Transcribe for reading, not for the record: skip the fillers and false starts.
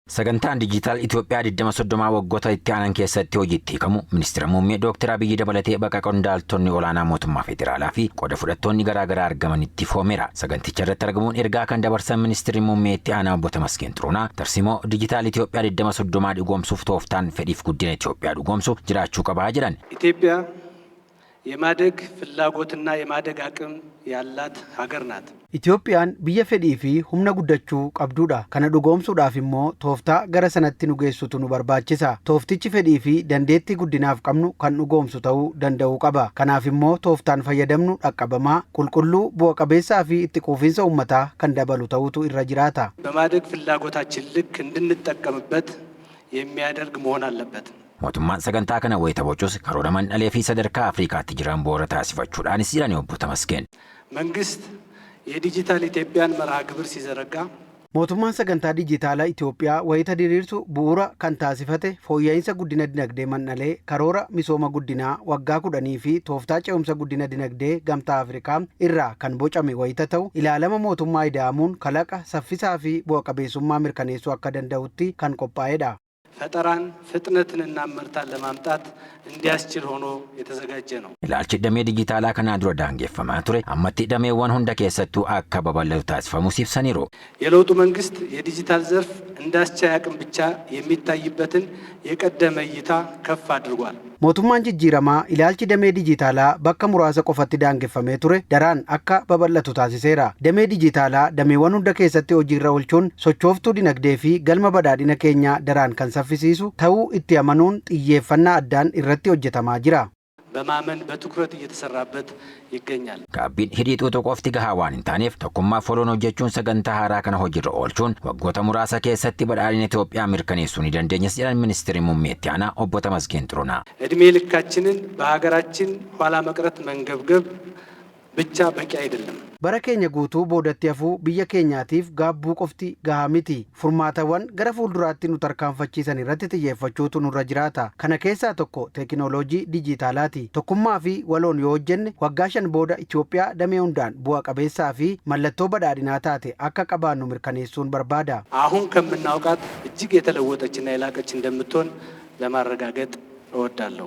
Sagantaan Dijiitaal Itoophiyaa 2030 waggoota itti aanan keessatti hojiitti hiikamu Ministeera Muummee Dooktar Abiyyi dabalatee bakka qondaaltonni olaanaa mootummaa federaalaa fi qooda fudhattoonni garaagaraa argamanitti ifoomeera. Saganticha irratti argamuun ergaa kan dabarsan Ministeerri Muummee itti aanaa Obbo Tamasgeen Xurunaa, tarsiimoo Dijiitaal Itoophiyaa 2030 dhugoomsuuf tooftaan fedhiif guddina Itoophiyaa dhugoomsu jiraachuu qabaa jedhan. ኢትዮጵያ የማደግ ፍላጎትና የማደግ አቅም ያላት ሀገር ናት። Itoophiyaan biyya fedhii fi humna guddachuu qabdudha. Kana dhugoomsuudhaaf immoo tooftaa gara sanatti nu geessutu nu barbaachisa. Tooftichi fedhii fi dandeettii guddinaaf qabnu kan dhugoomsu ta'uu danda'uu qaba. Kanaaf immoo tooftaan fayyadamnu dhaqqabamaa, qulqulluu, bu'a qabeessaa fi itti quufinsa uummataa kan dabalu ta'uutu irra jiraata. በማደግ ፍላጎታችን ልክ እንድንጠቀምበት የሚያደርግ መሆን አለበት። Mootummaan sagantaa kana wayita bocus karoora mandhalee fi sadarkaa Afrikaatti jiran bu'uura taasifachuudhaanis jedhani Obbo Tamasgeen. መንግስት የዲጂታል ኢትዮጵያን መርሃ ግብር ሲዘረጋ Mootummaan sagantaa dijitaalaa Itoophiyaa wayita diriirsu bu'uura kan taasifate fooyya'insa guddina dinagdee mandhalee, karoora misooma guddinaa waggaa 10 fi tooftaa ce'umsa guddina dinagdee Gamtaa Afrikaa irraa kan bocame wayita ta'u, ilaalama mootummaa ida'amuun kalaqa saffisaa fi bu'a qabeessummaa mirkaneessuu akka danda'utti kan qophaa'edha. ፈጠራን ፍጥነትንና እመርታን ለማምጣት እንዲያስችል ሆኖ የተዘጋጀ ነው። Ilaalchi damee dijitaalaa kanaa dura daangeffamaa ture ammatti dameewwan hunda keessattuu akka babal'atu taasifamus ibsaniiru. የለውጡ መንግስት የዲጂታል ዘርፍ እንደ አስቻይ አቅም ብቻ የሚታይበትን የቀደመ እይታ ከፍ አድርጓል። Mootummaan jijjiiramaa ilaalchi damee dijitaalaa bakka muraasa qofatti daangeffamee ture daraan akka babal'atu taasiseera. Damee dijitaalaa dameewwan hunda keessatti hojiirra oolchuun sochooftuu dinagdee fi galma badhaadhina keenyaa daraan kan saffisiisu ta'uu itti amanuun xiyyeeffannaa addaan irratti hojjetamaa jira. በማመን በትኩረት እየተሰራበት ይገኛል። Gaabbiin hidhii xuuxuu qofti gahaa waan hin taaneef, tokkummaa foloon hojjechuun sagantaa haaraa kana hojiirra oolchuun waggoota muraasa keessatti badhaadhina Itoophiyaa mirkaneessuu ni dandeenyas jedhan Ministeerri Muummee itti aanaa Obbo Tamasgeen Xurunaa. ዕድሜ ልካችንን በሀገራችን ኋላ መቅረት መንገብገብ ብቻ በቂ አይደለም። Bara keenya guutuu boodatti hafuu biyya keenyaatiif gaabbuu qofti gahaa miti. Furmaatawwan gara fuulduraatti nu tarkaanfachiisan irratti xiyyeeffachuutu nurra jiraata. Kana keessaa tokko teekinooloojii dijitaalaati. Tokkummaa fi waloon yoo hojjenne, waggaa 5 booda Itoophiyaa damee hundaan bu'a qabeessaa fi mallattoo badhaadhinaa taate akka qabaannu mirkaneessuun barbaada. አሁን ከምናውቃት እጅግ የተለወጠችና የላቀች እንደምትሆን ለማረጋገጥ እወዳለሁ።